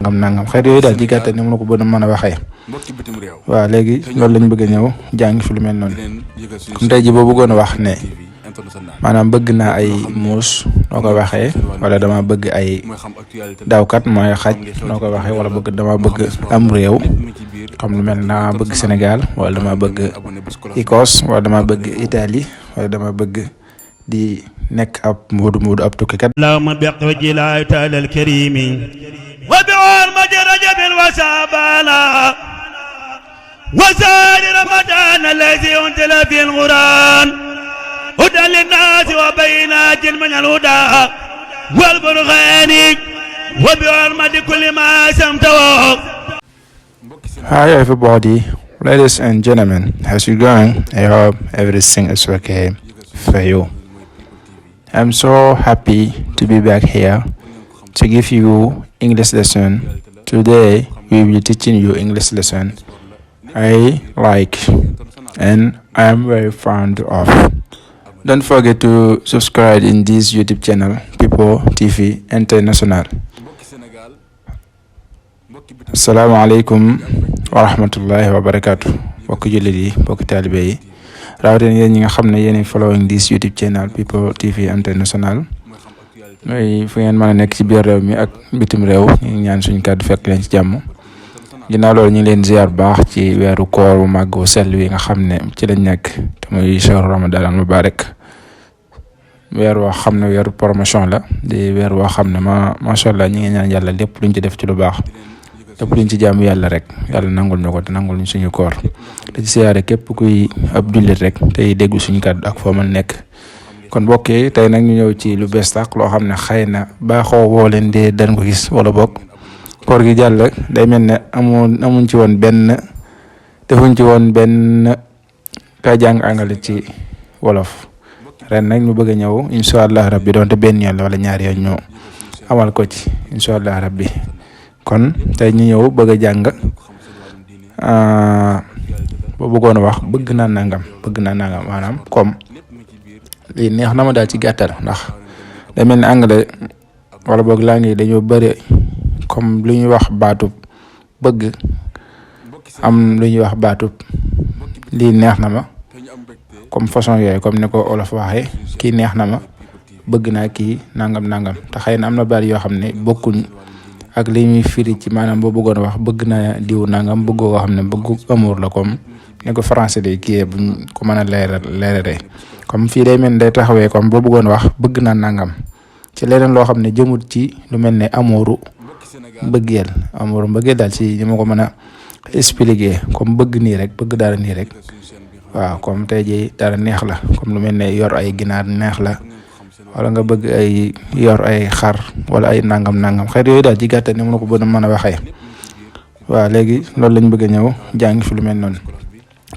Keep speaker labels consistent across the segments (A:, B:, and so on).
A: nangam xëy yooyu daal ci gàttal ni mu ko bëgg a mën a waxee. waaw léegi loolu lañ bëgg a ñëw jàng fi lu mel noonu comme tey ji boo bëggoon a wax ne maanaam bëgg naa ay muus noo koy waxee wala dama bëgg ay dawkat mooy xaj noo koy waxee wala dama bëgg am réew comme lu mel dama bëgg Sénégal wala dama bëgg Écosse wala dama bëgg Italie wala dama bëgg di nekk ab muudu ab tukkikat.
B: allahumma biqawji la ta'ala al-karimi wa bi'urmati rajabin wa sabana wa sari ramadan alladhi unzila fihi al-quran hudan lin-nasi wa bayyinatin min al-huda wal furqani wa bi'urmati kulli ma samtahu.
A: Hi everybody, ladies and gentlemen, how's it going? I hope everything is okay for you. I'm so happy to be back here to give you English lesson. Today we will be teaching you English lesson I like and I'm very fond of. Don't forget to subscribe in this YouTube channel, People TV International. Assalamu alaikum wa rahmatullahi wa barakatuh. Bokk jullit yi, bokk taalibe yi, rawatina yéen ñi nga xam ne yéen following this YouTube channel People TV International mooy fu ngeen mën a nekk ci biir réew mi ak bitim réew ñu ngi ñaan suñu kàddu fekk leen ci jàmm. Ginnaaw loolu ñu ngi leen ziar baax ci weeru koor bu màgg bu sell wi nga xam ne ci lañ nekk te muy shahru Ramadan al mubarak, weer woo xam ne weeru promotion la di weer woo xam ne macha allah ñu ngi ñaan yàlla lépp luñ ci def ci lu baax lépp luñ ci jaamu yàlla rek yàlla nangul ñu ko te nangul ñu suñu koor te ci siyaare képp kuy ab jullit rek tey déggu suñu kàddu ak foo mën nekk. kon mbokk yi tey nag ñu ñëw ci lu bees tàq loo xam ne xëy na baaxoo woo leen de dañ ko gis wala bokk koor gi jàll day mel ne amuñ ci woon defuñ ci woon benn ka jàng angale ci wolof. ren nag ñu bëgg a ñëw incha allah rabbi doonte benn yoon la wala ñaari yoon ñu amal ko ci incha allah rabbi. kon tey ñu ñëw bëgg a jàng boo bëggoon a wax bëgg naa nangam maanaam comme lii neex na ma daal ci gàttal ndax day mel ni anglais wala boog laa ngi dañoo bëri comme lu ñuy wax baatub bëgg am lu ñuy wax baatub lii neex na ma comme façon yooyu comme ni ko olof waxee kii neex na ma bëgg naa kii nangam te xëy na am na baat yoo xam ne bokkuñ ak li muy firi ci maanaam boo bëggoon a wax bëgg naa diw nangam bëggoo koo xam ne bëggu amour la comme ni ko français de kii buñ ko mën a leerale comme fii day mel ni day taxawee comme boo bëggoon a wax bëgg naa nangam ci leneen loo xam ne jëmut ci lu mel ne amouru mbëggeel daal ci ñi ma ko mën a expliquer comme bëgg nii rek bëgg dara nii rek waaw comme tey jii dara neex la comme lu mel ne yor ay ginaar neex la wala nga bëgg ay yor ay xar wala ay nangam xeet yooyu daal ci gàttal ni mu ko bëgg a mën a waxee. waaw léegi loolu lañ bëgg a ñëw jàng fi lu mel noonu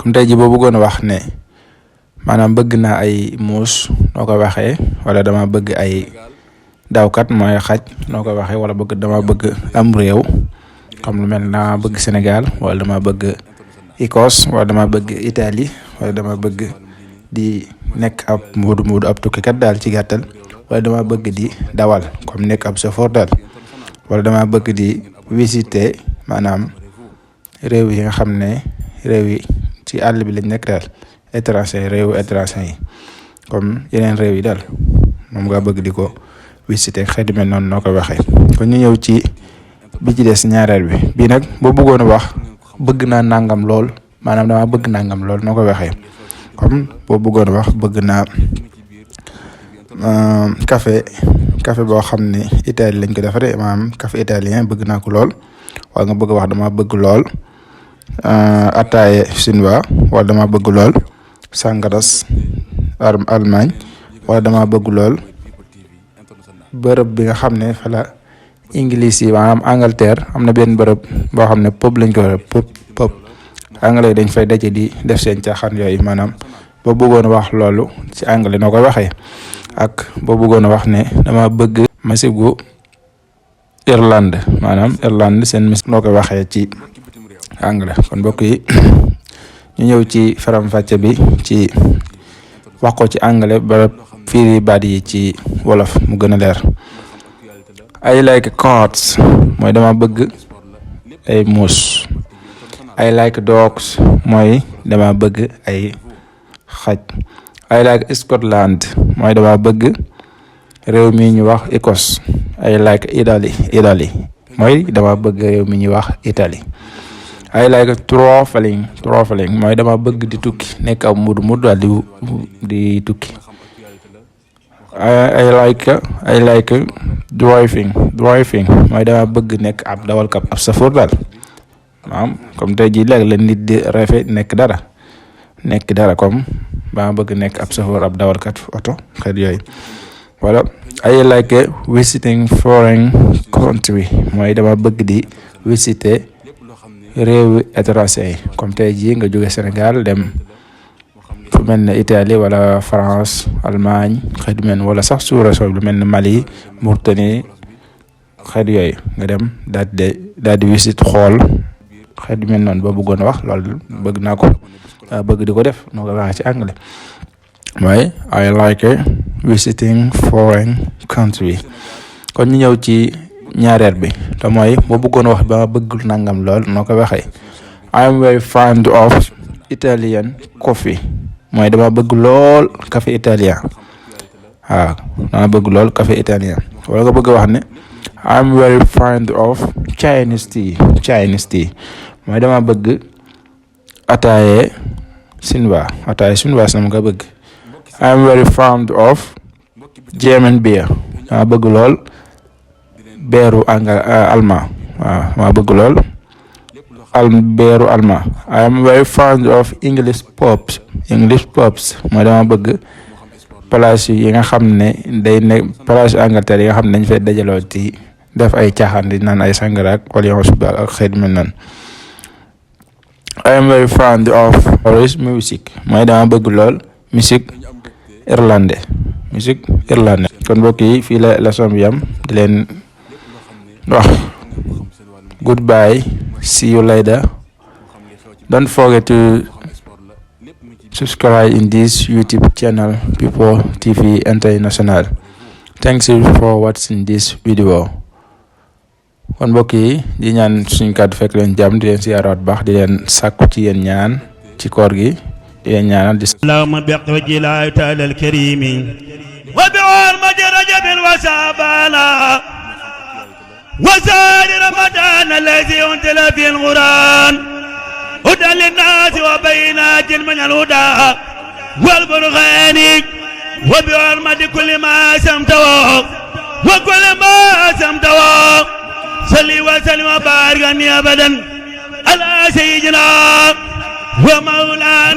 A: comme tey ji boo bëggoon a wax ne maanaam bëgg naa ay muus noo koy waxee wala dama bëgg ay dawkat mooy xaj noo koy waxee wala dama bëgg am réew comme lu mel dama bëgg Sénégal wala dama bëgg Écosse wala dama bëgg Italie wala dama bëgg di nekk ab muudu ab tukkikat daal ci gàttal wala dama bëgg di dawal comme nekk ab chauffeur daal wala dama bëgg di visiter maanaam réew yi nga xam ne réew yi ci àll bi lañ nekk daal réewu étranger yi comme yeneen réew yi daal moom nga bëgg di ko visiter xeeti mel noonu noo koy waxee. kon ñu ñëw ci bi ci des ñaareel bi bii nag boo bëggoon a wax bëgg naa nangam lool maanaam dama bëgg nangam lool noo koy waxee. comme boo bëggoon wax bëgg naa café boo xam ne Italie lañ ko defaree maanaam café italien bëgg naa ko lool wala nga bëgg wax dama bëgg lool ataaye chinois wala dama bëgg lool sangaras Allemagne wala dama bëgg lool bërëb bi nga xam ne fa la English yi maanaam Angleterre am na benn bërëb boo xam ne pub lañ ko pub anglais dañ fay daje di def seen caaxaan yooyu maanaam boo bëggoon a wax loolu ci anglais noo koy waxee ak boo bëggoon a wax ne dama bëgg masigu Irlande maanaam Irlande seen mis noo koy waxee ci anglais. kon mbokk yi ñu ñëw ci faram-fàcce bi ci wax ko ci anglais ba firi baat yi ci wolof mu gën a leer. I like cats mooy dama bëgg ay muus. I like dogs mooy dama bëgg ay xaj. I like Scotland mooy dama bëgg réew mi ñu wax Écosse. I like Italy mooy dama bëgg réew mi ñu wax Italie. I like traveling mooy dama bëgg di tukki nekk ab mudu daal di tukki. I like driving mooy dama bëgg nekk ab dawalkat ab safoor daal maanaam comme tey jii léegi la nit di refe nekk dara comme dama bëgg nekk ab safoor ab dawalkat oto xeet yooyu. wala I like visiting foreign country mooy dama bëgg di visiter réewi étranger yi comme tey jii nga jóge Sénégal dem fu mel ne Italie wala France Allemagne xeet yu mel wala sax sous-région lu mel ne Mali Mauritanie xeet yooyu nga dem daal di visite xool xeet yu mel noonu boo bëggoon a wax loolu bëgg naa ko bëgg di ko def noo ko waxee ci anglais mooy I like visiting foreign country. kon ñu ñëw ci ñaareel bi te mooy boo bëggoon a wax ba bëgg nangam lool noo ko waxee I am very fond of Italian coffee mooy dama bëgg lool café italien waaw dama bëgg lool café italien. wala nga bëgg a wax ne I am very fond of Chinese tea mooy dama bëgg ataaye Sinwaa sama nga bëgg. I am very fond of German beer dama bëgg lool beeru allemand waaw dama bëgg lool beeru allemand. I am very fond of English pubs mooy dama bëgg place yi nga xam ne day ne place Angleterre yi nga xam ne dañ fay dajaloo ci def ay caaxaan di naan ay sangara wala yoo xam ak xeet mel noonu. I am very fond of Irish music mooy dama bëgg lool musique irlandais. kon mbokk yi fii la leçon bi yam di leen wax goodbye, see you later. Don't forget to subscribe in this YouTube channel People TV International. Thanks you for watching this video. kon mbokk yi di ñaan suñu kàddu fekk leen jàmm di leen siyaaraat baax di leen sàkku ci yéen ñaan ci koor gi di leen ñaanal di
B: اللهم بقوة الله تعالى الكريم وبحرمة رجب وشعبان وشهر رمضان الذي أنزل فيه القرآن هدى للناس وبينات من الهدى والبرهان وبحرمة كل ما سمته وكل ما سمته صل وسلم وبارك أبدا على سيدنا ومولانا